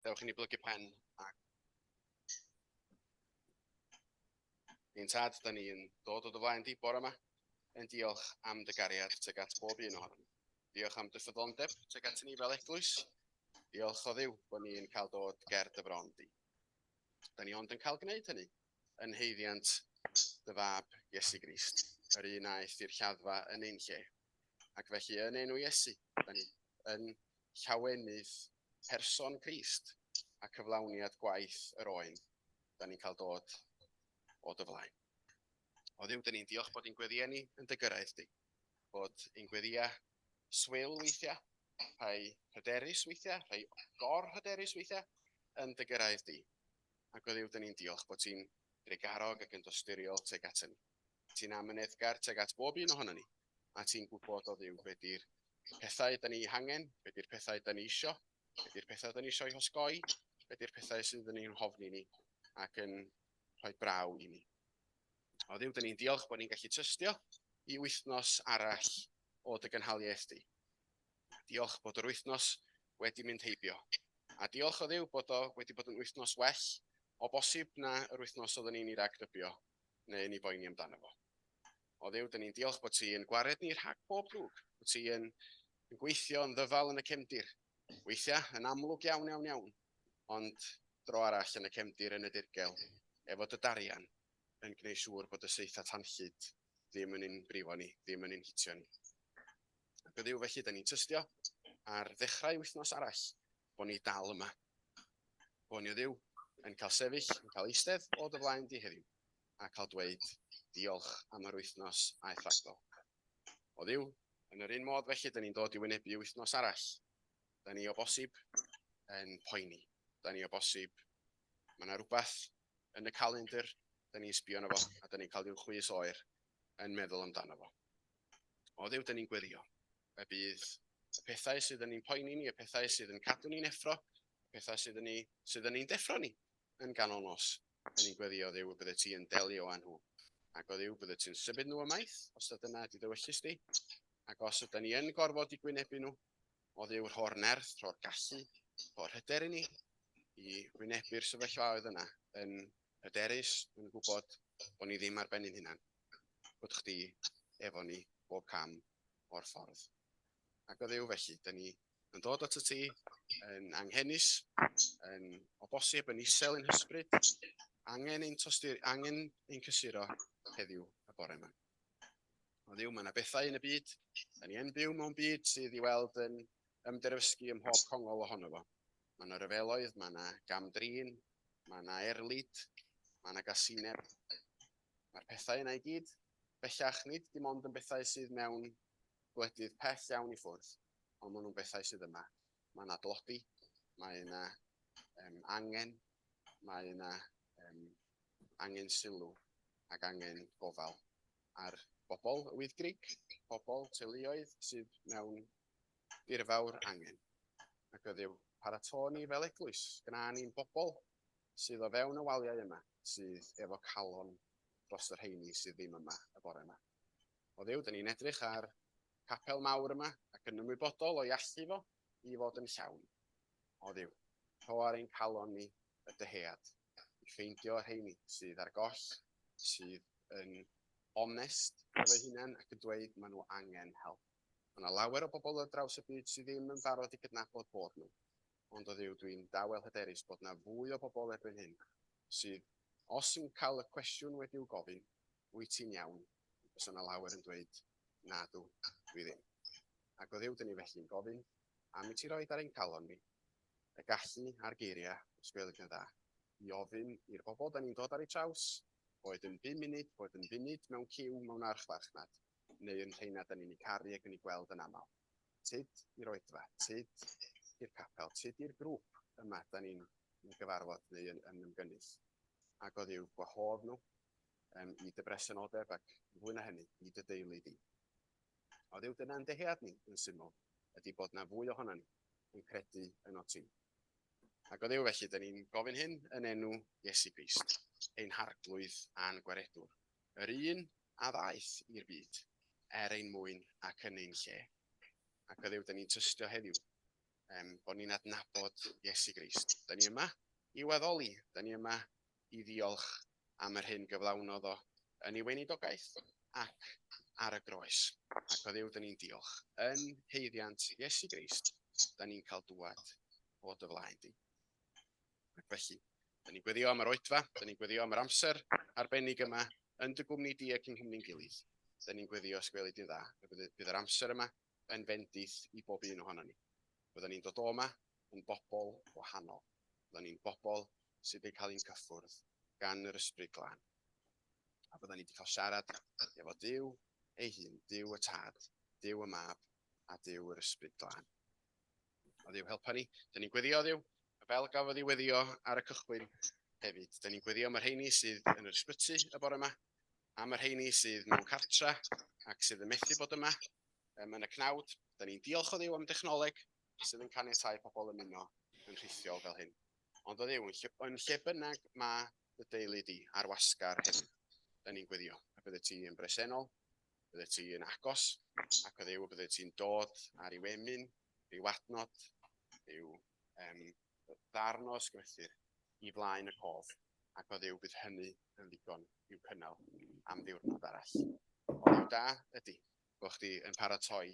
Dewch i ni blygu pen a Ein tad, da ni'n dod o dy flaen di bore yma, yn diolch am dy gariad tuag at bob un ohonom. Diolch am dy ffyddlondeb tuag at ni fel eglwys. Diolch o Dduw bod ni'n cael dod ger dy fron di. Da ni ond yn cael gwneud hynny yn haeddiant dy fab Iesu Grist, yr un aeth i'r lladdfa yn ein lle. Ac felly yn enw Iesu, da ni yn llawenydd person Crist a cyflawniad gwaith yr oen, da ni'n cael dod o dy flaen. O Dduw, da ni'n diolch bod ein gweddïau ni yn dy gyrraedd di, bod ein gweddïau swil weithiau, rhai hyderus weithiau, rhai gor-hyderus weithiau, yn dy gyrraedd di. Ac o Dduw, da ni'n diolch bod ti'n drugarog ac yn dosturiol tuag aton ni. Ti'n amyneddgar tuag at bob un ohonon ni, a ti'n gwybod o Dduw be di'r pethau da ni hangen, be di'r pethau da ni isio, be di'r pethau da ni isio eu hosgoi, be di'r pethau sydd yn ein hofni ni ac yn rhoi braw i ni. O Dduw, da ni'n diolch bod ni'n gallu tystio i wythnos arall o dy gynhaliaeth di. Diolch bod yr wythnos wedi mynd heibio. A diolch o Dduw bod o wedi bod yn wythnos well o bosib na yr wythnos oeddwn ni'n ei ragdybio neu yn ei boeni amdano fo. O Dduw, dyn ni'n diolch bod ti yn gwared ni rhag bob drwg, bod ti yn, yn gweithio yn ddyfal yn y cefndir. Weithiau, yn amlwg iawn, iawn, iawn, ond dro arall yn y cefndir yn y dirgel, efo dy darian, yn gwneud siŵr bod y saethau tanllyd ddim yn ein brifo ni, ddim yn ein hitio ni. Ac o Dduw felly, da ni'n tystio ar ddechrau wythnos arall bod ni dal yma. Bod ni o Dduw yn cael sefyll, yn cael eistedd o dy flaen di heddiw, a cael dweud diolch am yr wythnos aeth rhagddo. O Dduw, yn yr un modd felly, da ni'n dod i wynebu wythnos arall. Da ni o bosib yn poeni. Da ni o bosib, mae yna rhywbeth yn y calendr, da ni'n sbio arno fo, a da ni'n cael rhyw chwys oer yn meddwl amdano fo. O Dduw, dyn ni'n gweddio. Y bydd y pethau sydd yn ein poeni ni, y pethau sydd yn cadw ni'n effro, y pethau sydd yn, ni, sydd yn ein deffro ni yn ganol nos, dyn ni'n gweddio, Dduw, y bydde ti yn delio â nhw. Ac o Dduw, bydde ti'n symud nhw ymaith, os da dyna ydy dy wyllys di. Ac os ydyn ni yn gorfod i gwynebu nhw, o Dduw, rho'r nerth, rho'r gallu, rho'r hyder i ni i wynebu'r sefyllfaoedd yna yn hyderus, yn gwybod bod ni ddim ar ben ein hunan. bod chdi efo ni bob cam o'r ffordd. Ac o Dduw felly, da ni yn dod at y ti yn anghenus, yn o bosib yn isel ein hysbryd, angen ein tostur, angen ein cysuro heddiw y bore yma. O Dduw, mae yna bethau yn y byd, da ni yn byw mewn byd sydd i weld yn ymderfysgu ym mhob congol ohono fo. Mae yna ryfeloedd, mae yna gam-drin, mae yna erlid, mae yna gasineb. Mae'r pethau yna i gyd, bellach, nid dim ond yn bethau sydd mewn gwledydd pell iawn i ffwrdd, ond maen nhw'n bethau sydd yma. Mae yna dlodi, mae yna um, angen, mae yna um, angen sylw ac angen gofal ar bobl y Wyddgrug, pobl, teuluoedd sydd mewn dirfawr angen. Ac o Dduw, paratô ni fel eglwys, gwna ni'n bobl sydd o fewn y waliau yma sydd efo calon dros y rheini sydd ddim yma y bore yma. O Dduw, dyn ni'n edrych ar capel mawr yma ac yn ymwybodol o'i allu fo i fod yn llawn. O Dduw, rho ar ein calon ni y dyhead i ffeindio y rheini sydd ar goll, sydd yn onest efo'i hunain ac yn dweud maen nhw angen help. Mae yna lawer o bobl ar draws y byd sydd ddim yn barod i gydnabod bod nhw. Ond o Dduw, dwi'n dawel hyderus bod 'na fwy o bobl erbyn hyn sydd, os yn cael y cwestiwn wedi'w gofyn, 'Wyt ti'n iawn? fysa 'na lawer yn dweud, 'Nadw, dwi ddim. Ac o Dduw, dyn ni felly'n gofyn am i ti roid ar ein calon ni y gallu a'r geiriau, os gwelwch yn dda, i ofyn i'r bobl da ni'n dod ar eu traws, boed yn bum munud, boed yn funud mewn ciw mewn archfarchnad, neu yn rheina da ni'n eu caru ac yn eu gweld yn aml. Tyd i'r oedfa, tyd i'r capel, tyd i'r grŵp yma da ni'n gyfarfod neu yn, yn ymgynnull. Ac o Dduw, gwahodd nhw um, i dy bresenoldeb ac fwy na hynny, i dy deulu di. O Dduw, dyna'n dyhead ni yn syml, ydy bod na fwy ohono ni yn credu yno ti. Ac o Dduw felly, da ni'n gofyn hyn yn enw Iesu Grist, ein harglwydd a'n gwaredwr, yr un a ddaeth i'r byd, er ein mwyn ac yn ein lle. Ac o Dduw, da ni'n tystio heddiw Bod ni'n adnabod Iesu Grist. Da ni yma i weddoli, da ni yma i ddiolch am yr hyn gyflawnodd o yn ei weinidogaeth ac ar y groes. Ac o Dduw, da ni'n diolch. Yn haeddiant Iesu Grist, da ni'n cael dŵad o dy flaen di. Ac felly, da ni'n gweddio am yr oedfa, da ni'n gweddio am yr amser arbennig yma yn dy gwmni di ac yng nghwmni'n gilydd. Da ni'n gweddio os gweli di'n dda, y bydd yr amser yma yn fendith i bob un ohono ni. Byddwn ni'n dod o yma yn bobl wahanol. Byddwn ni'n bobl sydd wedi cael ein cyffwrdd gan yr Ysbryd Glân. A byddwn ni wedi cael siarad efo Duw ei hun, Duw y Tad, Duw y Mab a Duw yr Ysbryd Glân. O Dduw, helpa ni. Dyn ni'n gweddio, Dduw, fel gafodd ei weddio ar y cychwyn hefyd. Dyn ni'n gweddio am y rheini sydd yn yr ysbyty y bore yma, am y rheini sydd mewn cartra ac sydd yn methu bod yma yn y cnawd. Dyn ni'n diolch o Dduw am dechnoleg sydd yn caniatáu pobl ymuno yn rhithiol fel hyn. Ond o Dduw, yn lle bynnag mae dy deulu di ar wasgar hefyd, dyn ni'n gweddio. A bydde ti yn bresennol, bydde ti yn agos, ac o Dduw, bydde ti'n dod ar ryw emyn, ryw adnod, ryw ddarn o ysgrythur i flaen y cof, ac o Dduw, bydd hynny yn ddigon i'w cynnal am ddiwrnod arall. O Dduw da ydy bod chdi yn paratoi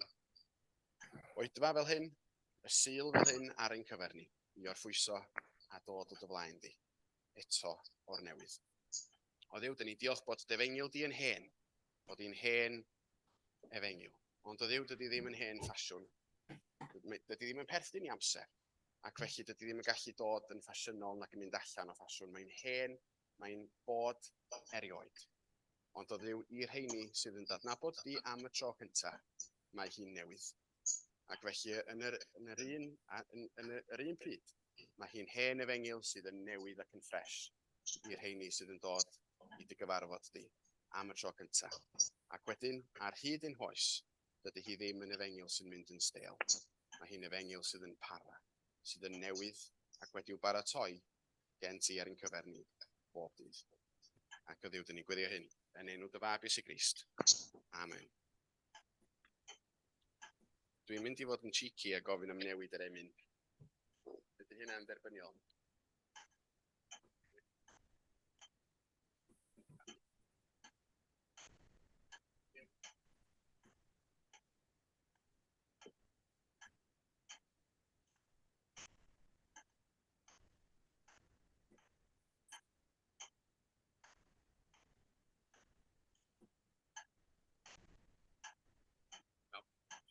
oedfa fel hyn, y Sul fel hyn ar ein cyfer ni, i orffwyso a dod o dy flaen di eto o'r newydd. O Dduw, dyn ni diolch bod dy efengyl di yn hen, bod hi'n hen efengyl. Ond o Dduw, dydy ddim yn hen ffasiwn. Dydy ddim yn perthyn i amser, ac felly dydy ddim yn gallu dod yn ffasiynol nac yn mynd allan o ffasiwn. Mae'n hen, mae'n bod erioed. Ond o Dduw, i'r rheini sydd yn dadnabod di am y tro cyntaf, mae hi'n newydd. Ac felly yn yr un pryd, mae hi'n hen efengyl sydd yn newydd ac yn ffres i'r rheini sydd yn dod i dy gyfarfod di am y tro cyntaf. Ac wedyn, ar hyd ein hoes, dydy hi ddim yn efengyl sy'n mynd yn stale. Mae hi'n efengyl sydd yn para, sydd yn newydd ac wedi'w baratoi gen ti ar ein cyfer ni bob dydd. Ac o Dduw, dyn ni'n gweddio hyn yn enw dy fab Iesu Grist. Amen. Dwi'n mynd i fod yn cheeky a gofyn am newid yr emyn. Ydy hynna'n dderbyniol?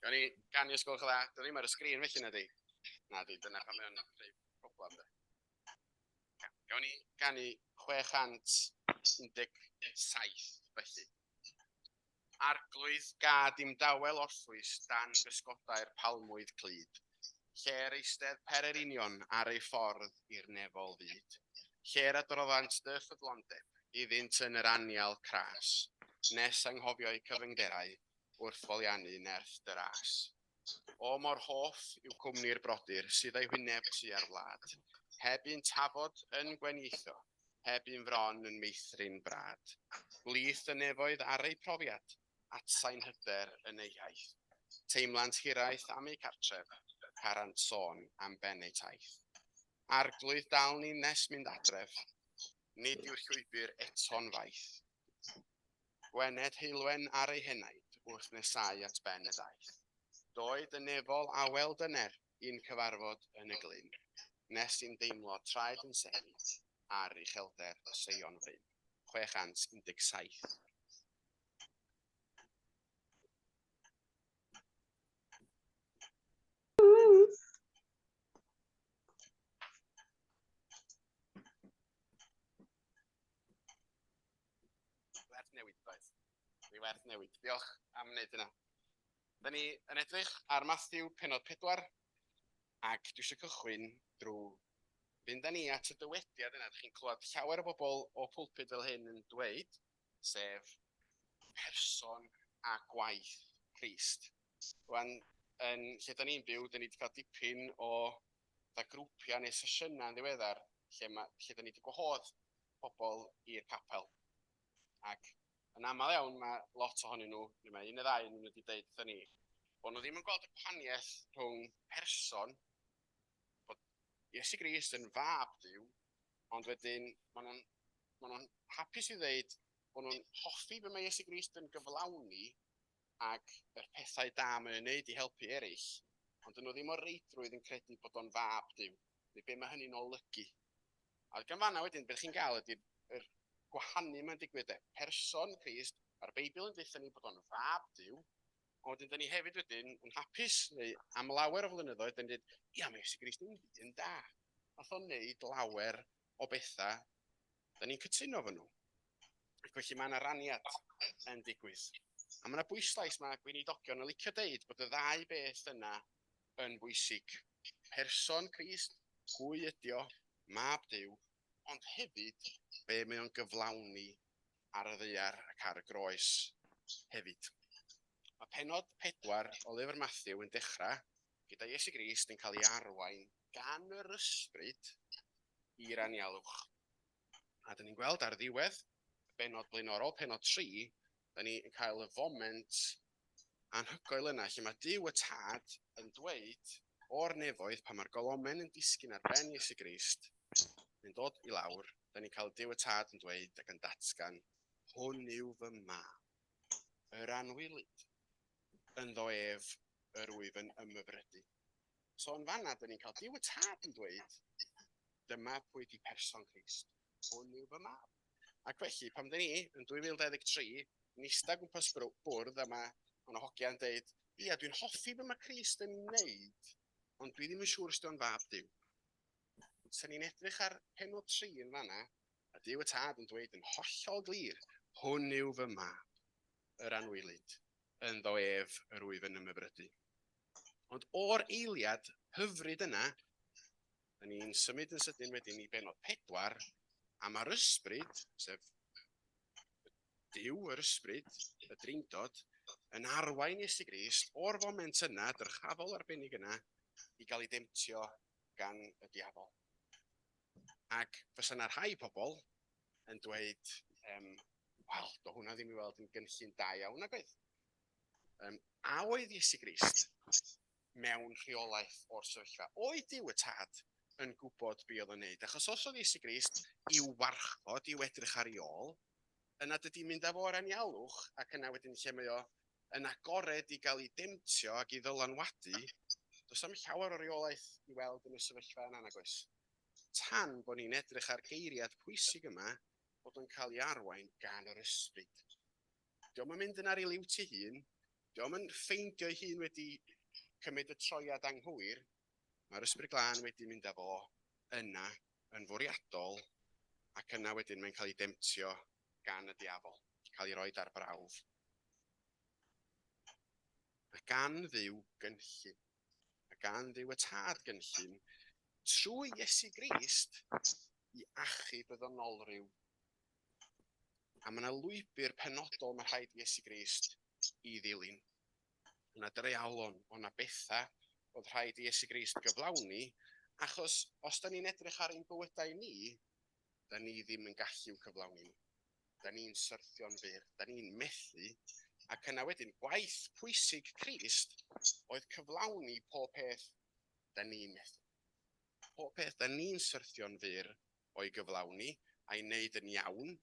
Gawn ni ganu os gwelwch yn dda. Dwi ddim ar y sgrin felly, na di? Na di, dyna pam mae'n creu problem, de. Gawn ni ganu 617 felly. Arglwydd, gad i'm dawel orffwys dan gysgodau'r palmwydd clyd, lle'r eistedd pererinion ar eu ffordd i'r nefol fyd, lle'r adroddant dy ffyddlondeb iddynt yn yr anial cras, nes anghofio'u cyfyngderau wrth foliannu nerth dy ras. O mor hoff yw cwmni'r brodyr sydd â'i hwyneb tua'r wlad, heb un tafod yn gwenieitho, heb un fron yn meithrin brad. Gwlith y nefoedd ar eu profiad, atsain hyder yn eu iaith. Teimlant hiraeth am eu cartref, carant sôn am ben eu taith. Arglwydd, dal ni nes mynd adref, nid yw'r llwybr eto'n faith. Gwened heulwen ar ei henaid wrth nesáu at ben y daith. Doed y nefol awel dyner i'n cyfarfod yn y glyn, nes i'n deimlo traed yn sefyll ar uchelder Seion fryn. 617. Werth newid, doedd? Mi werth newid. Diolch am wneud hynna. Da ni yn edrych ar Matthew pennod 4, ac dwi eisiau cychwyn drwy fynd â ni at y dywediad yna. Dych chi'n clywed llawer o bobl o pulpud fel hyn yn dweud, sef person a gwaith Crist. Rwan, yn lle da ni'n byw, da ni wedi cael dipyn o fatha grwpiau neu sesiynau yn ddiweddar lle da ni wedi gwahodd pobl i'r capel. Ac yn aml iawn mae lot ohonyn nhw, neu mae un neu ddau ohonyn nhw wedi dweud wrthon ni, bod nhw ddim yn gweld y gwahaniaeth rhwng person Iesu Grist yn fab Duw, ond wedyn maen nhw'n ma nhw hapus i ddeud bod nhw'n hoffi be mae Iesu Grist yn gyflawni ac yr pethau da mae'n ei wneud i helpu eraill, ond dyn nhw ddim o reidrwydd yn credu bod o'n fab Duw, neu be mae hynny'n olygu. A gan fanna wedyn, beth chi'n gael ydy'r yr gwahanu mae'n digwydd de. Person Crist, mae'r Beibl yn deutha ni bod o'n fab Duw, ond wedyn dyn ni hefyd wedyn yn hapus, neu am lawer o flynyddoedd, dyn ni'n dweud, ia, mae Iesu Grist yn ddyn da. Nath o'n neud lawer o bethau, dyn ni'n cytuno fo nhw. Ac felly mae yna raniad yn digwydd. A mae yna bwyslais, mae gweinidogion yn licio deud bod y ddau beth yna yn bwysig. Person Crist, pwy ydi o, mab Duw, ond hefyd be mae o'n gyflawni ar y ddaear ac ar y groes hefyd. Mae pennod 4 o lyfr Mathew yn dechrau gyda Iesu Grist yn cael ei arwain gan yr ysbryd i'r anialwch. A dyn ni'n gweld ar ddiwedd y bennod blaenorol, pennod 3, dyn ni yn cael y foment anhygoel yna lle mae Duw y Tad yn dweud o'r nefoedd pan mae'r golomen yn disgyn ar ben Iesu Grist, yn dod i lawr, da ni'n cael Duw y Tad yn dweud ac yn datgan, hwn yw fy mab, yr anwylyd, ynddo ef yr wyf yn ymhyfrydu. So yn fanna, da ni'n cael Duw y Tad yn dweud, dyma pwy di person Crist, hwn yw fy mab. Ac felly, pam dyn ni, yn 2023, yn eistedd gwmpas bwrdd a mae yna hogiau'n deud, ia, dwi'n hoffi be mae Crist yn wneud, ond dwi ddim yn siŵr os dio'n fab Duw. Sa ni'n edrych ar pennod 3 yn fanna, a Duw y Tad yn dweud yn hollol glir, hwn yw fy mab, yr anwylyd, ynddo ef yr wyf yn ymhyfrydu. Ond o'r eiliad hyfryd yna, da ni'n symud yn sydyn wedyn i bennod 4, a mae'r ysbryd, sef Duw, yr ysbryd, y Drindod, yn arwain Iesu Grist o'r foment yna, dyrchafol arbennig yna, i gael ei demtio gan y diafol. Ac fysa yna rhai pobl yn dweud, wel, do hwnna ddim i weld yn gynllun da iawn, nag oedd? A oedd Iesu Grist mewn rheolaeth o'r sefyllfa? Oedd Duw y Tad yn gwybod be oedd o'n neud? Achos os oedd Iesu Grist i'w warchod, i'w edrych ar ei ôl, yna dydy mynd â fo o'r anialwch, ac yna wedyn lle mae o yn agored i gael ei demtio ac i ddylanwadu, does am llawer o reolaeth i weld yn y sefyllfa yna, nag oes? Tan bod ni'n edrych ar geiriad pwysig yma, bod o'n cael ei arwain gan yr ysbryd. Dio'm yn mynd yn ar ei liwt ei hun, dio'm yn ffeindio ei hun wedi cymryd y troiad anghywir, mae'r Ysbryd Glân wedi mynd â fo yna yn fwriadol, ac yna wedyn mae'n cael ei demtio gan y diafol, cael ei roed ar brawf. Mae gan Dduw gynllun, mae gan Dduw y Tad gynllun trwy Iesu Grist i achub y ddynolryw. A mae yna lwybr penodol mae rhaid i Iesu Grist i ddilyn. Yna dreialon, o'na bethau oedd rhaid i Iesu Grist gyflawni, achos os da ni'n edrych ar ein bywydau ni, da ni ddim yn gallu cyflawni nhw. Da ni'n syrthio'n fyr, da ni'n methu, ac yna wedyn gwaith pwysig Crist oedd cyflawni pob peth da ni'n methu. Pob peth da ni'n syrthio'n fyr o'i gyflawni a'i wneud yn iawn,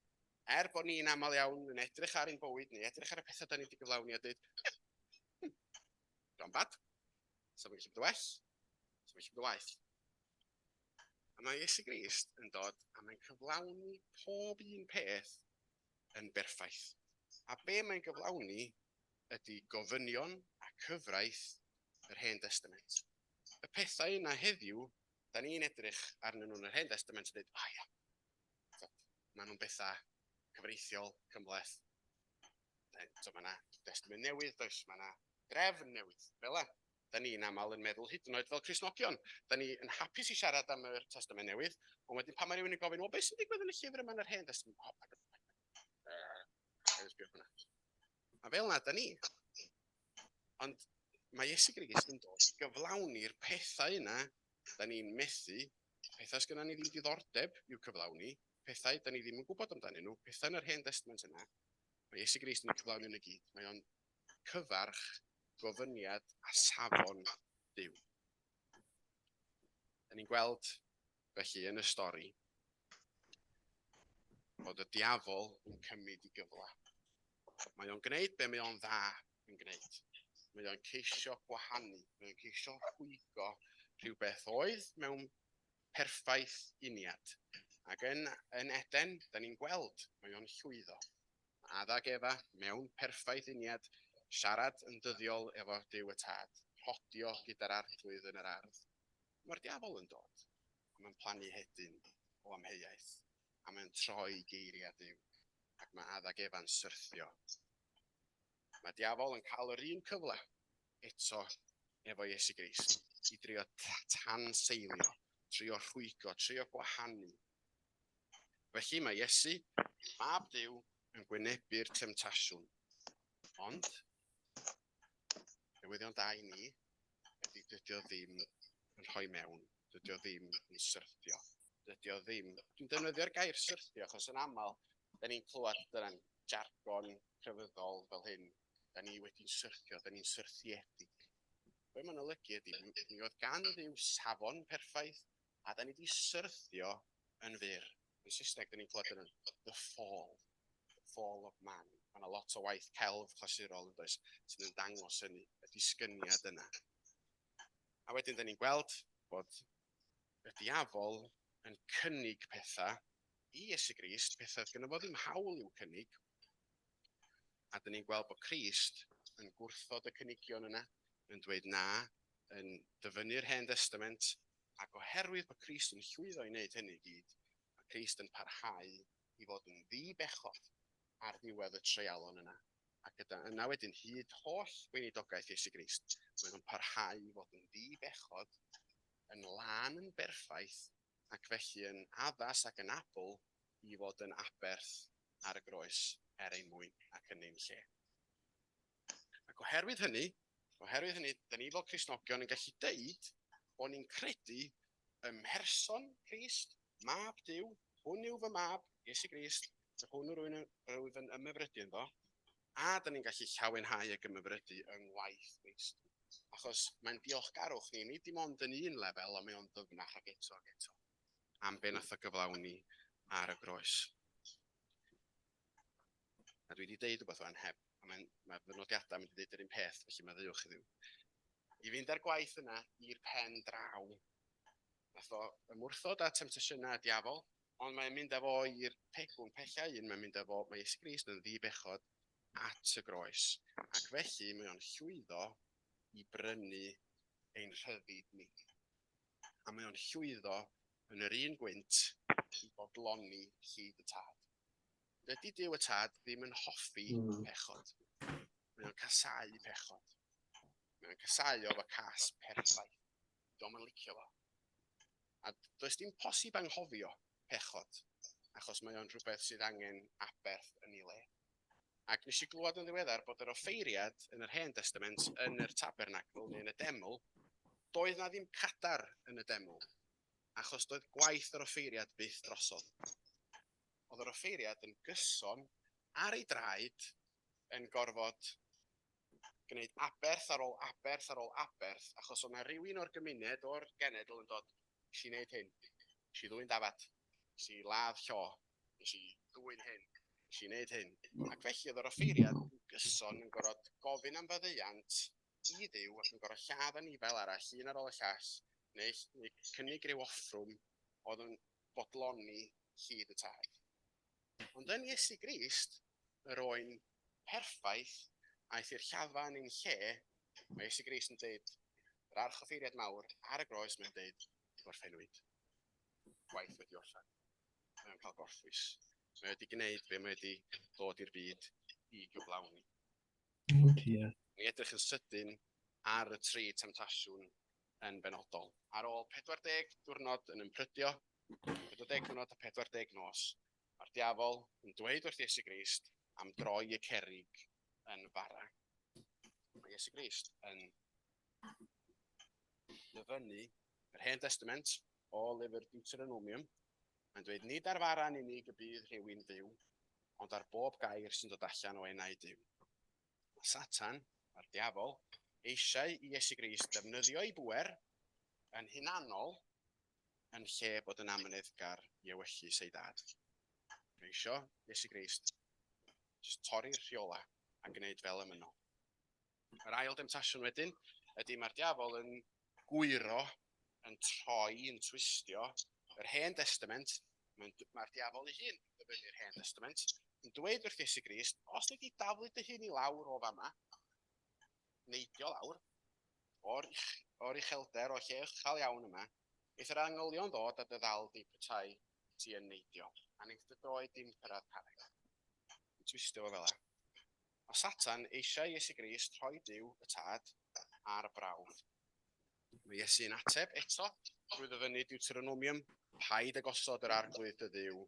er bod ni'n aml iawn yn edrych ar ein bywyd neu edrych ar y pethau da ni wedi gyflawni a dweud, don't bad, so mae'n gallu bod yn well, so mae'n gallu bod yn waeth. A mae Iesu Grist yn dod a mae'n cyflawni pob un peth yn berffaith. A be mae'n gyflawni ydy gofynion a cyfraith yr Hen Destament. Y pethau yna heddiw, da ni'n edrych arnyn nhw yn yr Hen Destament a dweud, o ia, maen nhw'n bethau cyfreithiol, cymhleth. So mae yna Testament newydd, does, mae yna drefn newydd. Fel yna, da ni'n aml yn meddwl hyd yn oed fel Cristnogion. Da ni yn hapus i siarad am yr Testament newydd, ond wedyn pan mae rhywun yn gofyn, wel, beth sy'n digwydd yn y llyfr yma yn yr Hen Testament? O, a fel yna, da ni. Ond mae Iesu Grist yn dod i gyflawni'r pethau yna da ni'n methu, pethau sgynna ni ddim diddordeb i'w cyflawni, pethau da ni ddim yn gwybod amdanyn nhw, pethau yn yr Hen Destament yna, mae Iesu Grist yn cyflawni nhw gyd. Mae o'n cyfarch gofyniad a safon Duw. Da ni'n gweld, felly, yn y stori, bod y diafol yn cymryd i gyfle. Mae o'n gwneud be mae o'n dda yn gwneud. Mae o'n ceisio gwahanu, mae o'n ceisio rhwygo rhywbeth oedd mewn perffaith uniad. Ac yn Eden, da ni'n gweld, mae o'n llwyddo. Adda ac Efa, mewn perffaith uniad, siarad yn dyddiol efo Duw y Tad, rhodio gyda'r Arglwydd yn yr ardd. Mae'r diafol yn dod, a mae'n plannu hedyn o amheuaeth, a mae'n troi geiriau Duw, ac mae Adda ac Efa'n syrthio. Mae diafol yn cael yr un cyfle eto efo Iesu Grist i drio tanseilio, trio rhwygo, trio gwahanu. Felly mae Iesu, mab Duw, yn gwynebu'r temtasiwn. Ond, newyddion da i ni ydy dydy o ddim yn rhoi mewn, dydy o ddim yn syrthio, dydy o ddim. Dwi'n defnyddio'r gair syrthio achos yn aml, da ni'n clywed dyna'n jargon crefyddol fel hyn, da ni wedi'n syrthio, da ni'n syrthiedig. Be mae'n olygu ydy, mi oedd gan Dduw safon perffaith, a da ni wedi syrthio yn fyr. Yn Saesneg, da ni'n clywed yn the fall, the fall of man. Mae yna lot o waith celf clasurol yn does, sydd yn dangos hynny, y disgyniad yna. A wedyn, da ni'n gweld bod y diafol yn cynnig pethau i Iesu Grist, pethau oedd gynno fo ddim hawl i'w cynnig. A dyn ni'n gweld bod Crist yn gwrthod y cynigion yna, yn dweud na, yn dyfynnu'r Hen Destament, ac oherwydd bod Crist yn llwyddo i wneud hynny i gyd, mae Crist yn parhau i fod yn ddi-bechod ar ddiwedd y treialon yna. Ac gyda yna wedyn hyd holl weinidogaeth Iesu Grist, mae nhw'n parhau i fod yn ddi-bechod, yn lân yn berffaith, ac felly yn addas ac yn abl i fod yn aberth ar y groes er ein mwyn ac yn ein lle. Ac oherwydd hynny, da ni fel Cristnogion yn gallu deud bod ni'n credu ym mherson Crist, mab Duw, "Hwn yw fy mab, Iesu Grist, hwn rwyf yn ymhyfrydu ynddo," a da ni'n gallu llawenhau ac ymhyfrydu yng ngwaith Crist. Achos mae'n diolchgarwch ni, nid dim ond yn un lefel, ond mae o'n ddyfnach ac eto ac eto, am be nath o gyflawni ar y groes. A dwi wedi deud rhywbeth o'n heb, a mae fy nodiadau mynd i ddeud yr un peth, felly mae ddiwch i Dduw. I fynd â'r gwaith yna i'r pen draw, nath o ymwrthod â temtasiynau y diafol, ond mae'n mynd â fo i'r pegwn pella un, mae'n mynd â fo, mae Iesu Grist yn ddi-bechod at y groes. Ac felly mae o'n llwyddo i brynu ein rhyddid ni. A mae o'n llwyddo yn yr un gwynt i bodloni llid y Tad. Dydy Duw y Tad ddim yn hoffi pechod. Mae o'n casáu pechod. Mae o'n casáu o efo cas perffaith. Dio'm yn licio fo. A does dim posib anghofio pechod, achos mae o'n rhywbeth sydd angen aberth yn ei le. Ac nes i glywed yn ddiweddar bod yr offeiriad yn yr Hen Testament, yn yr tabernacl neu yn y deml, doedd na ddim cadar yn y deml, achos doedd gwaith yr offeiriad byth drosodd. Oedd yr offeiriad yn gyson ar ei draed yn gorfod gwneud aberth ar ôl aberth ar ôl aberth, achos oedd 'na rywun o'r gymuned, o'r genedl yn dod, "Nes i wneud hyn, nes i ddwyn dafad, nes i ladd llo, nes i ddwyn hyn, nes i wneud hyn." Ac felly oedd yr offeiriad yn gyson yn gorfod gofyn am faddeuant i Dduw ac yn gorfod lladd anifail arall, un ar ôl y llall, neu cynnig rhyw offrwm oedd yn bodloni llid y Tad. Ond yn Iesu Grist, yr oen perffaith, aeth i'r lladdfa yn ein lle, mae Iesu Grist yn dweud, yr archoffeiriad mawr ar y groes, mae'n dweud, "Gorffennwyd. Gwaith wedi orffen." Mae o'n cael gorffwys. Mae wedi gwneud be mae wedi dod i'r byd i gyflawni. Oh dear. Ni edrych yn sydyn ar y tri temtasiwn yn benodol. Ar ôl 40 diwrnod yn ymprydio, 40 diwrnod a 40 nos, mae'r diafol yn dweud wrth Iesu Grist am droi y cerrig yn fara. Mae Iesu Grist yn dyfynnu yr Hen Testament o lyfr Deuteronomium. Mae'n dweud, "Nid ar fara'n unig y bydd rhywun fyw, ond ar bob gair sy'n dod allan o enau Duw." Mae Satan, mae'r diafol, eisiau i Iesu Grist defnyddio ei bŵer yn hunanol. Yn lle bod yn amyneddgar i ewyllys ei dad. Mae isio Iesu Grist jyst torri'r rheola a gwneud fel y mynno. Yr ail demtasiwn wedyn ydy mae'r diafol yn gwyro, yn troi, yn twistio yr Hen Destament. Mae'r diafol ei hun yn dyfynnu'r Hen Destament, yn dweud wrth Iesu Grist, os wnei di daflu dy hun i lawr o fama, neidio lawr, o'r, o'r uchelder, o lle uchel iawn yma, Neith yr angylion ddod a dy ddal di petai ti yn neidio, a neith dy droed dim cyrraedd carreg. Yn twistio fo fela. Mae Satan eisiau Iesu Grist rhoi Duw, y Tad, ar brawf. Mae Iesu'n ateb eto drwy ddyfynnu Deuteronomium, paid ag osod yr arglwydd dy Dduw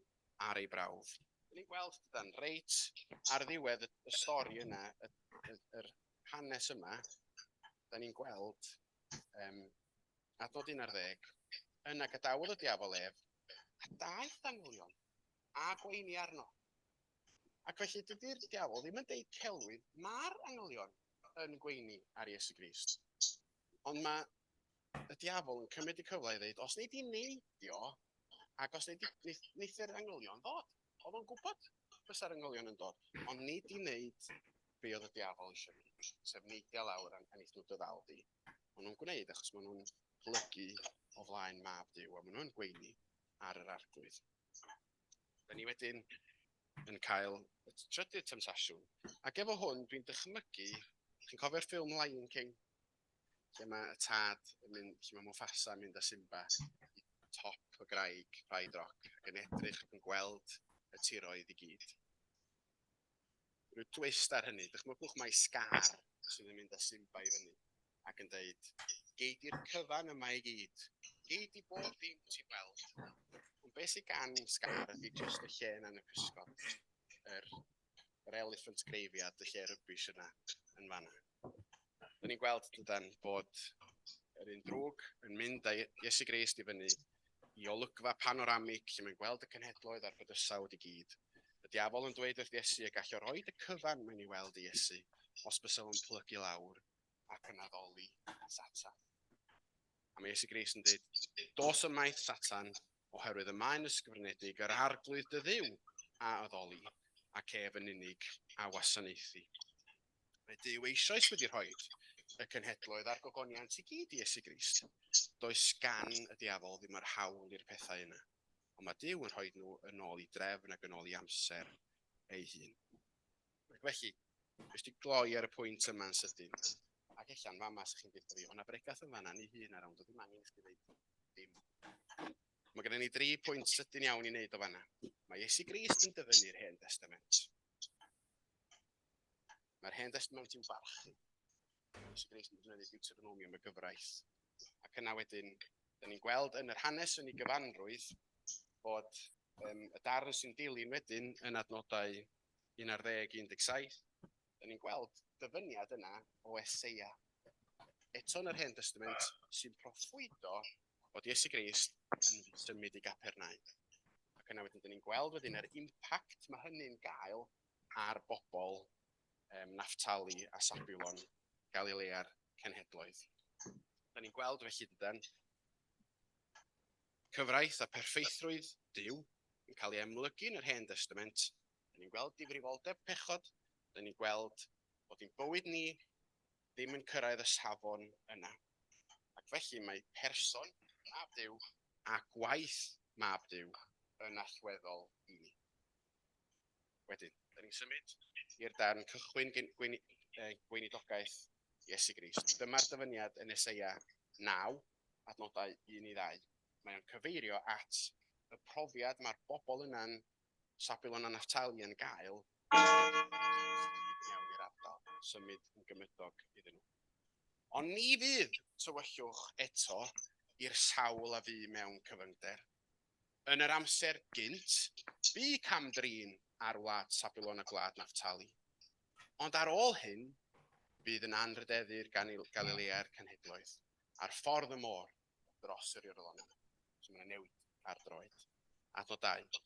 ar ei brawf. Dyn ni'n gweld dydan reit ar ddiwedd y, y stori yna, y, y, yr hanes yma, da ni'n gweld adnod 11, yna gadawodd y diafol ef, a daeth angylion, a gweini arno. Ac felly dydy'r diafol ddim yn deud celwydd, mae'r angylion yn gweini ar Iesu Grist. Ond mae y diafol yn cymryd y cyfle i ddeud, os wnei di neidio, ac os wnei di, neith, neith yr angylion ddod. Oedd o'n gwybod fysa'r angylion yn dod, ond nid i wneud be oedd y diafol eisiau gwneud, sef neidio lawr a neith nhw dy ddal di. Maen nhw'n gwneud achos maen nhw'n plygu o flaen mab Duw a maen nhw'n gweini ar yr arglwydd. Da ni wedyn yn cael y trydydd temtasiwn. Ac efo hwn, dwi'n dychmygu, chi'n cofio'r ffilm Lion King? Lle mae y tad yn mynd, lle mae Mufasa yn mynd â Simba i top y graig, Pride Rock, ac yn edrych ac yn gweld y tiroedd i gyd. Rhyw twist ar hynny, dychmygwch mai Scar sydd yn mynd â Simba i fyny ac yn deud, gei di'r cyfan yma i gyd, gei di bob dim ti'n weld. Ond beth sydd gan Scar ydy jyst y lle yna yn y cysgod, yr, yr elephant graveyard, y lle rubbish yna yn fanna. Dyn ni'n gweld dydan bod yr un drwg yn mynd â Iesu Grist i fyny i olygfa panoramig lle mae'n gweld y cenhedloedd a'r bydysawd i gyd. Y diafol yn dweud wrth Iesu y gall o roed y cyfan mae'n ei weld i Iesu os bysa fo'n plygu lawr ac yn addoli Satan. A mae Iesu Grist yn dweud, dos ymaith Satan, oherwydd y mae'n ysgrifenedig yr arglwydd dy ddiw a addoli, ac ef yn unig a wasanaethu. Mae Duw eisoes wedi rhoi y cenhedloedd a'r gogoniant i gyd i Iesu Grist. Does gan y diafol ddim yr hawl i'r pethau yna. Ond mae Duw yn rhoi nhw yn ôl i drefn ac yn ôl i amser ei hun. Ac felly, jyst i gloi ar y pwynt yma'n sydyn, ac ella'n fama sa chi'n dweud fi, o'na bregath yn fanna ni hun ar ond oedd ddim angen i chdi ddeud dim. Mae gennym ni dri pwynt sydyn iawn i wneud o fanna. Mae Iesu Grist yn dyfynnu'r Hen Testament. Mae'r Hen Destament i'w barchu. Iesu Grist yn defnyddio Deuteronomium y gyfraith. Ac yna wedyn, da ni'n gweld yn yr hanes yn ei gyfanrwydd bod y darn sy'n dilyn wedyn yn adnodau 11, 17, da ni'n gweld dyfyniad yna o Eseia. Eto yn yr Hen Testament sy'n proffwydo bod Iesu Grist yn symud i Gapernaum. Ac yna wedyn, da ni'n gweld wedyn yr impact mae hynny'n gael ar bobl Naphtali a Sabulon, Galilea'r cenhedloedd. Da ni'n gweld felly dydan, cyfraith a perffeithrwydd Duw yn cael ei amlygu yn yr Hen Destament. Da ni'n gweld difrifoldeb pechod, da ni'n gweld bod ein bywyd ni ddim yn cyrraedd y safon yna. Ac felly mae person, mab Duw, a gwaith mab Duw yn allweddol i ni. Wedyn, da ni'n symud i'r darn cychwyn gweinidogaeth Iesu Grist. Dyma'r dyfyniad yn Eseia 9, adnodau 1 i 2. Mae o'n cyfeirio at y profiad mae'r bobl yna'n Sabulon a Naphtali yn gael mewn i'r ardal, symud yn gymydog iddyn nhw. Ond ni fydd tywyllwch eto i'r sawl a fu mewn cyfyngder. Yn yr amser gynt, bu cam-drin ar wlad Sabulon a gwlad Naphtali. Ond ar ôl hyn, bydd yn anrhydeddu'r Galilea'r cenhedloedd, ar ffordd y môr dros yr Iorddonen. So mae'n newid ar droed. Adnod 2.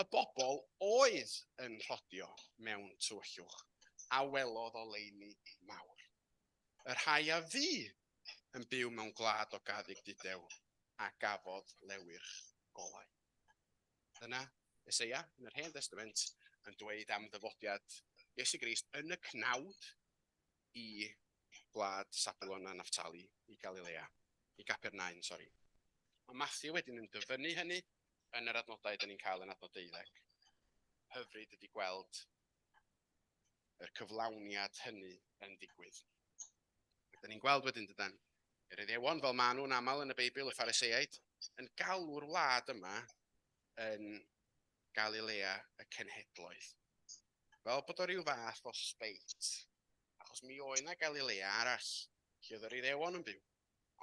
Y bobl oedd yn rhodio mewn tywyllwch, a welodd oleuni mawr. Y rhai a fu yn byw mewn gwlad o gaddug dudew, a gafodd lewyrch golau. Dyna Eseia yn yr Hen Testament yn dweud am ddyfodiad Iesu Grist yn y cnawd i gwlad Sabulon a Naphtali, i Galilea, i Gapernaum, sori. Mae Matthew wedyn yn dyfynnu hynny yn yr adnodau dyn ni'n cael yn adnod 12. Hyfryd ydy gweld yr cyflawniad hynny yn digwydd. Ac dyn ni'n gweld wedyn, dydan, yr Iddewon, fel maen nhw'n aml yn y Beibl, y Phariseaid, yn galw'r wlad yma yn Galilea y cenhedloedd. Fel bod o ryw fath o sbeit, achos mi oedd 'na Galilea arall, lle oedd yr Iddewon yn byw,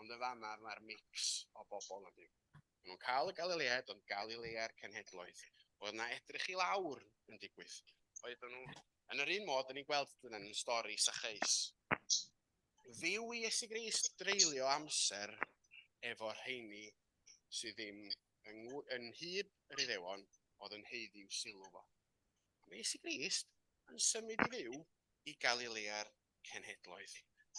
ond yn fama mae'r mix o bobl yn byw. Maen nhw'n cael y Galileaid, ond Galilea'r cenhedloedd. Oedd 'na edrych i lawr yn digwydd. Oedden nhw, yn yr un modd, dyn ni'n gweld dyna yn stori Sacheus. Fyw i Iesu Grist dreulio amser efo rheini sydd ddim yng, yn nhyb yr Iddewon oedd yn haeddu sylw fo. Mae Iesu Grist yn symud i fyw i Galilea'r cenhedloedd,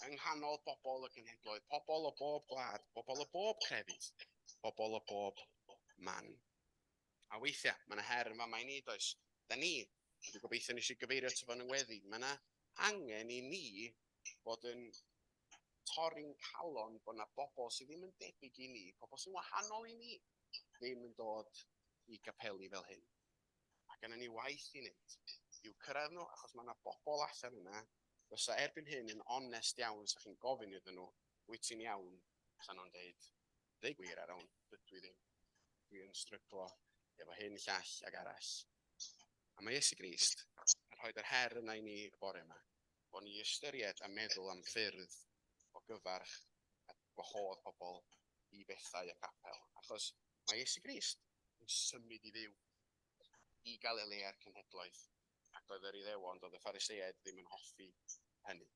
yng nghanol bobl y cenhedloedd, pobl o bob gwlad, pobl o bob crefydd, pobl o bob man. A weithiau, mae yna her yn fama i ni, does? Da ni, dwi'n gobeithio nes i gyfeirio at fo'n ngweddi, mae yna angen i ni fod yn torri'n calon bod yna bobl sydd ddim yn debyg i ni, pobl sy'n wahanol i ni, ddim yn dod i gapeli fel hyn. Mae gennym ni waith i wneud i'w cyrraedd nhw, achos mae yna bobl allan yna, fysa erbyn hyn yn onest iawn, sa chi'n gofyn iddyn nhw, "Wyt ti'n iawn?" Fysa nhw'n deud, "Deud gwir Aaron, dydw i ddim. Dwi yn stryglo efo hyn, llall ag arall." A mae Iesu Grist yn rhoi yr her yna i ni y bore yma, bod ni ystyried a meddwl am ffyrdd o gyfarch a gwahodd pobl i bethau y capel, achos mae Iesu Grist yn symud i fyw i Galilea'r cenhedloedd, ac doedd yr Iddewon, doedd y Phariseaid ddim yn hoffi hynny.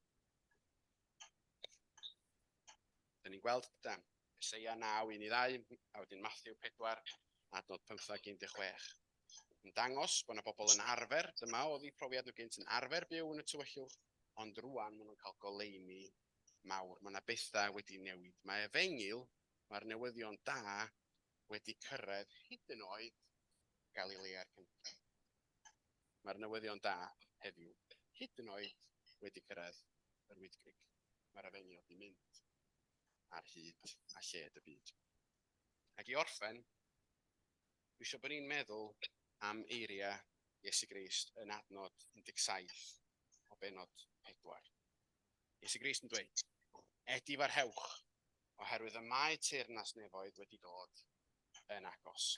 Dyn ni'n gweld dan Eseia 9, 1 i 2, a wedyn Matthew 4, adnod 15, 16. Yn dangos bod yna bobl yn arfer, dyma oedd eu profiad nhw gynt, yn arfer byw yn y tywyllwch, ond rwan maen nhw'n cael goleuni mawr. Mae yna bethau wedi newid. Mae efengyl, mae'r newyddion da wedi cyrraedd hyd yn oed Galilea'r cyntaf. Mae'r newyddion da heddiw hyd yn oed wedi cyrraedd yr Wyddgrug. Mae'r efengyl wedi mynd ar hyd a lled y byd. Ac i orffen, dwi eisiau bod ni'n meddwl am eiriau Iesu Grist yn adnod 17 o benod 4. Iesu Grist yn dweud, "Edifarhewch, oherwydd y mae teyrnas nefoedd wedi dod yn agos."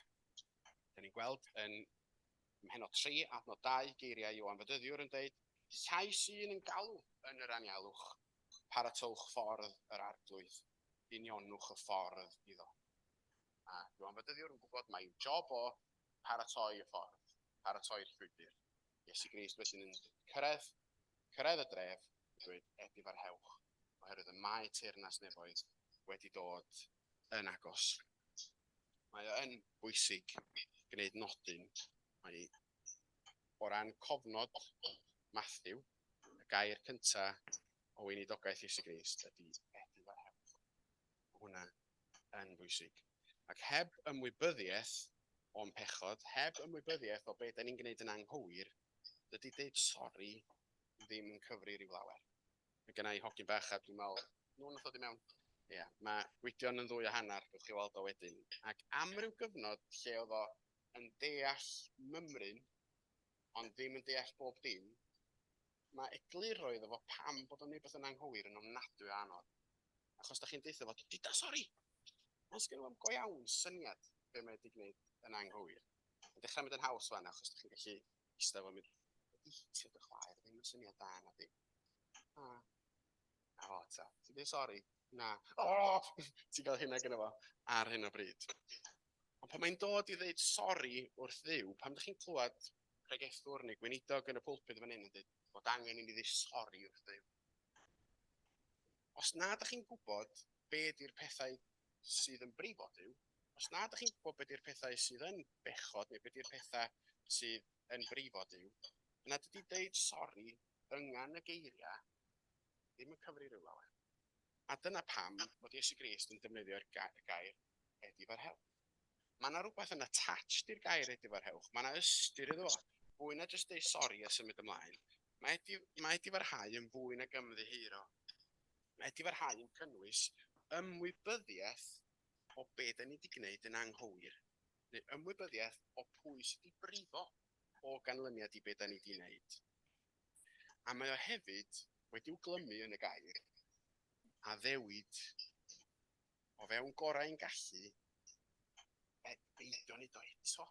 Dyn ni'n gweld yn mhenod 3, adnod 2, geiriau Ioan Fedyddiwr yn dweud, "Llais un yn galw yn yr anialwch, paratowch ffordd yr Arglwydd, unionwch y ffordd iddo." A Ioan Fedyddiwr yn gwybod mai i'w job o paratoi y ffordd, paratoi'r llwybr. Iesu Grist wedyn yn cyrraedd y dref, yn dweud, "Edifarhewch, oherwydd y mae teyrnas nefoedd wedi dod yn agos." Mae o yn bwysig gwneud nodyn, mae o ran cofnod Matthew, y gair cyntaf o weinidogaeth Iesu Grist ydy "edifarhewch". Mae hwnna yn bwysig. Ac heb ymwybyddiaeth o'n pechod, heb ymwybyddiaeth o beth da ni'n gwneud yn anghywir, dydy deud sori ddim yn cyfri rhyw lawer. Mae gen i hogyn bach a dwi'n meddwl, nhw'n nath ddod i mewn. Ie, mae Gwydion yn 2.5, gewch chi weld o wedyn. Ac am ryw gyfnod lle oedd o yn deall mymryn, ond ddim yn deall bob dim, mae egluro iddo fo pam bod o'n neud beth yn anghywir yn ofnadwy o anodd. Achos da chi'n deutha fo, "Duda sori!" Ond sgen nhw'm go iawn syniad be mae wedi gwneud yn anghywir. Mae'n dechrau mynd yn haws fan, achos da chi'n gallu eistedd fo mynd, "Wedi hitio dy chwaer, ddim yn syniad da na di." "Na." "Na fo ta. Ti'n dweud sori?" "Na." "O!" Ti'n cael hynna gyda fo ar hyn o bryd. Ond pan mae'n dod i ddeud sori wrth Dduw, pan ydych chi'n clywed pregethwr neu gweinidog yn y pulpit fan hyn yn dweud bod angen i ni ddweud sori wrth Dduw, os na ydych chi'n gwybod be ydy'r pethau sydd yn brifo Duw, os na ydych chi'n gwybod be ydy'r pethau sydd yn bechod neu be ydy'r pethau sydd yn brifo Duw, yna dydy deud sori yngan y geiriau ddim yn cyfri rhyw lawer. A dyna pam bod Iesu Grist yn defnyddio'r gair. Edifarhewch. Mae yna rhywbeth yn attached i'r gair edifarhewch. Mae yna ystyr iddo fo. Fwy na jyst deud sori a symud ymlaen. Mae edifarhau yn fwy nag ymddiheuro. Mae edifarhau yn cynnwys ymwybyddiaeth o be da ni wedi gwneud yn anghywir, neu ymwybyddiaeth o pwy sydd wedi brifo o ganlyniad i be da ni wedi gwneud. A mae o hefyd wedi'w glymu yn y gair addewid o fewn gorau ein gallu beidio wneud o eto.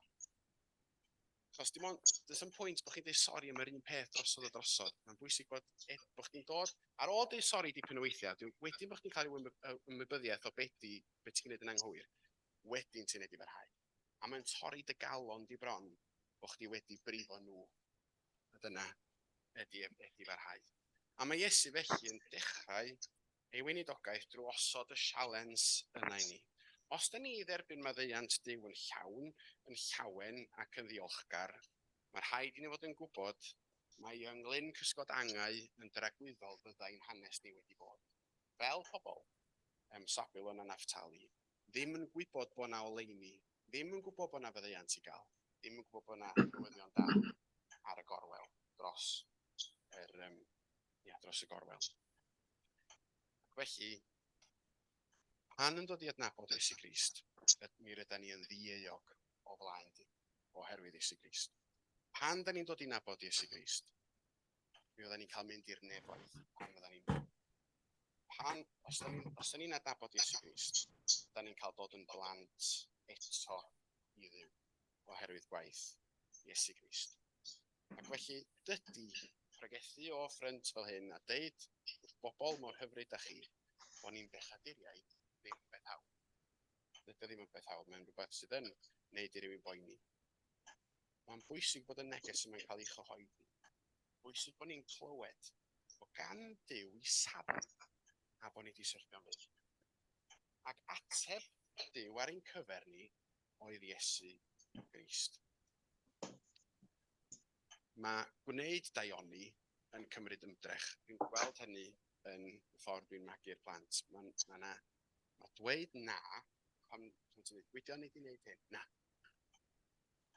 Achos dim ond, does dim pwynt bod chi'n dweud sori am yr un peth drosodd a drosodd. Mae'n bwysig bod chdi'n dod, ar ôl dweud sori dipyn o weithiau, wedyn bod chdi'n cael ryw ymwybyddiaeth o be ti'n gwneud yn anghywir, wedyn ti'n neud i farhau. A mae'n torri dy galon di bron bod chdi wedi brifo nhw. A dyna ydy edifarhau. A mae Iesu felly yn dechrau ei weinidogaeth drwy osod y sialens yna i ni. Os da ni i dderbyn maddeuant Duw yn llawn, yn llawen ac yn ddiolchgar, mae rhaid i ni fod yn gwybod mai yng nglyn cysgod angau yn dragwyddol fyddai'n hanes ni wedi bod. Fel pobl, Sabilon a Naphtali, ddim yn gwybod bod na oleuni, ddim yn gwybod bod na faddeuant i gael, ddim yn gwybod bod na newyddion da ar y gorwel dros dros y gorwel. Ac felly, pan yn dod i adnabod Iesu Grist, mi rydan ni yn ddieuog o flaen Duw, oherwydd Iesu Grist. Pan da ni'n dod i nabod Iesu Grist, mi fyddan ni'n cael mynd i'r nefoedd pan fyddan ni'n byw. Os da ni'n adnabod Iesu Grist, da ni'n cael dod yn blant eto i Dduw, oherwydd gwaith Iesu Grist. Ac felly, dydy pregethu o ffrynt fel hyn a deud wrth bobl mor hyfryd â chi bod ni'n bechaduriaid ddim yn beth hawdd. Dydy o ddim yn beth hawdd, mae'n rhywbeth sydd yn wneud i rywun boeni. Mae'n bwysig bod y neges yma'n cael ei chyhoeddi. Bwysig bod ni'n clywed bod gan Duw ei safon a bod ni wedi syrthio'n fyr. Ac ateb Duw ar ein cyfer ni oedd Iesu Grist. Mae gwneud daioni yn cymryd ymdrech. Dwi'n gweld hynny yn y ffordd dwi'n magu'r plant. Mae dweud na, pan ti'n dweud, wedi o'n i wedi wneud hyn? Na.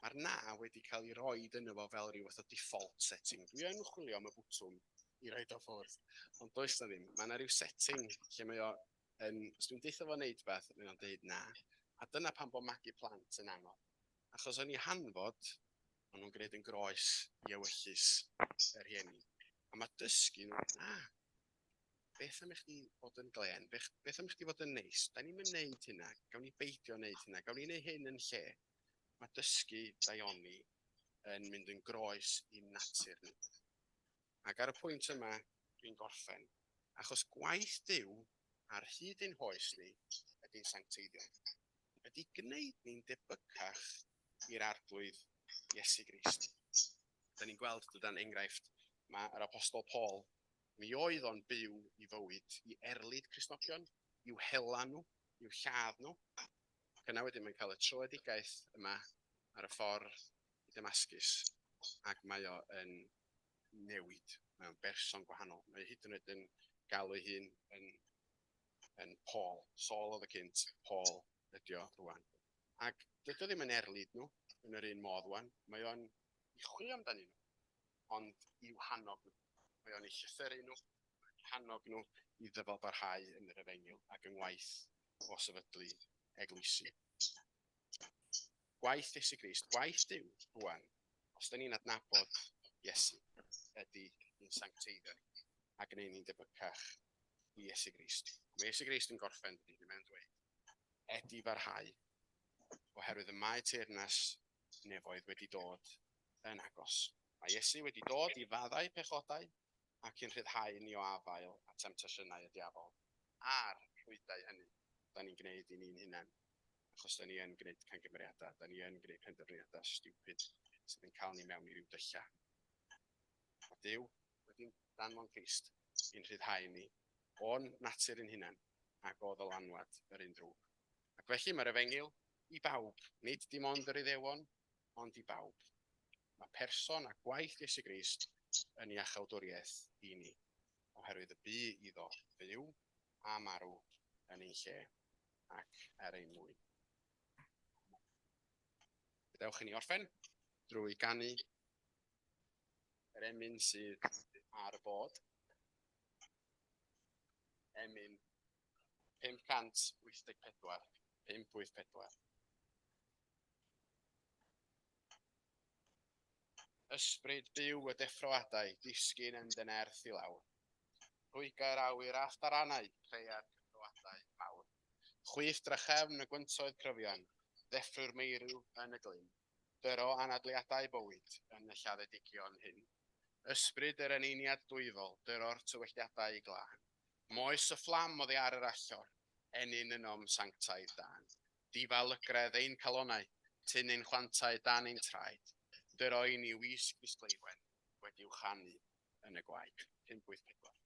Mae'r na wedi cael ei roid yno fo fel rhyw fath o default setting. Dwi yn chwilio am y bwtwm i roid o ffwrdd, ond does na ddim. Mae yna rhyw setting lle mae o yn, os dwi'n deutha fo wneud beth, mae o'n deud na. A dyna pam bod magu plant yn anodd. Achos o'n i hanfod, maen nhw'n gwneud yn groes i ewyllys y rhieni. A mae dysgu nhw, na, beth am i chdi fod yn glên, beth am i chdi fod yn neis, da ni'n mynd wneud hynna, gawn ni beidio wneud hynna, gawn ni wneud hyn yn lle. Mae dysgu daioni yn mynd yn groes i'n natur ni. Ac ar y pwynt yma, dwi'n gorffen, achos gwaith Duw ar hyd ein hoes ni ydy'n sancteiddio. Ydy gwneud ni'n debycach i'r Arglwydd Iesu Grist. Da ni'n gweld dydan enghraifft, mae yr Apostol Paul, mi oedd o'n byw i fywyd i erlid Cristnogion, i'w hela nhw, i'w lladd nhw. Ac yna wedyn mae'n cael y troedigaeth yma ar y ffordd i Damascus, ac mae o yn newid, mae o'n berson gwahanol. Mae hyd yn oed yn galw ei hun yn Paul. Saul oedd y cynt, Paul ydi o rwan. Ac dydy o ddim yn erlid nhw yn yr un modd rwan. Mae o'n i chwilio amdanyn nhw, ond i'w hannog nhw. Mae o'n eu llythyru nhw, i'w hannog nhw i ddyfalbarhau yn yr efengyl ac yng ngwaith o sefydlu eglwysi. Gwaith Iesu Grist, gwaith Duw rwan, os da ni'n adnabod Iesu, ydy i'n sancteiddio ni a gwneud ni'n debycach i Iesu Grist. Mae Iesu Grist yn gorffen, dydy, mae'n dweud, edifarhau, oherwydd y mae teyrnas nefoedd wedi dod yn agos. Mae Iesu wedi dod i faddau pechodau ac i'n rhyddhau ni o afael a temtasiynau y diafol a'r rhwydau hynny da ni'n gwneud i ni'n hunain, achos da ni yn gwneud camgymeriadau, da ni yn gwneud penderfyniadau stupid sydd yn cael ni mewn i ryw dyllau. Mae Duw wedi danfon Crist i'n rhyddhau ni o'n natur ein hunain ac o ddylanwad yr un drwg. Ac felly mae'r efengyl i bawb, nid dim ond yr Iddewon, ond i bawb. Mae person a gwaith Iesu Grist yn iachawdwriaeth i ni, oherwydd y bu iddo fyw a marw yn ein lle ac er ein mwyn. Gadewch i ni orffen drwy ganu yr emyn sydd ar y bod. Emyn 584, 584. Ysbryd byw y deffroadau, disgyn yn dy nerth i lawr. Rhwyga'r awyr a'th daranau, crea'r cyffroadau mawr. Chwyth drachefn y gwyntoedd cryfion, ddeffryw'r meirw yn y glyn. Dyro anadliadau bywyd yn y lladdedigion hyn. Ysbryd yr eneiniad dwyfol, dyro'r tywelliadau glân. Moes y fflam oddi ar yr allor, ennyn ynom sanctaidd dân. Difa lygredd ein calonnau, tyn ein chwantau dan ein traed. Dyro i ni wisg ddisgleirwen, wedi'w chanu yn y gwaed. 584.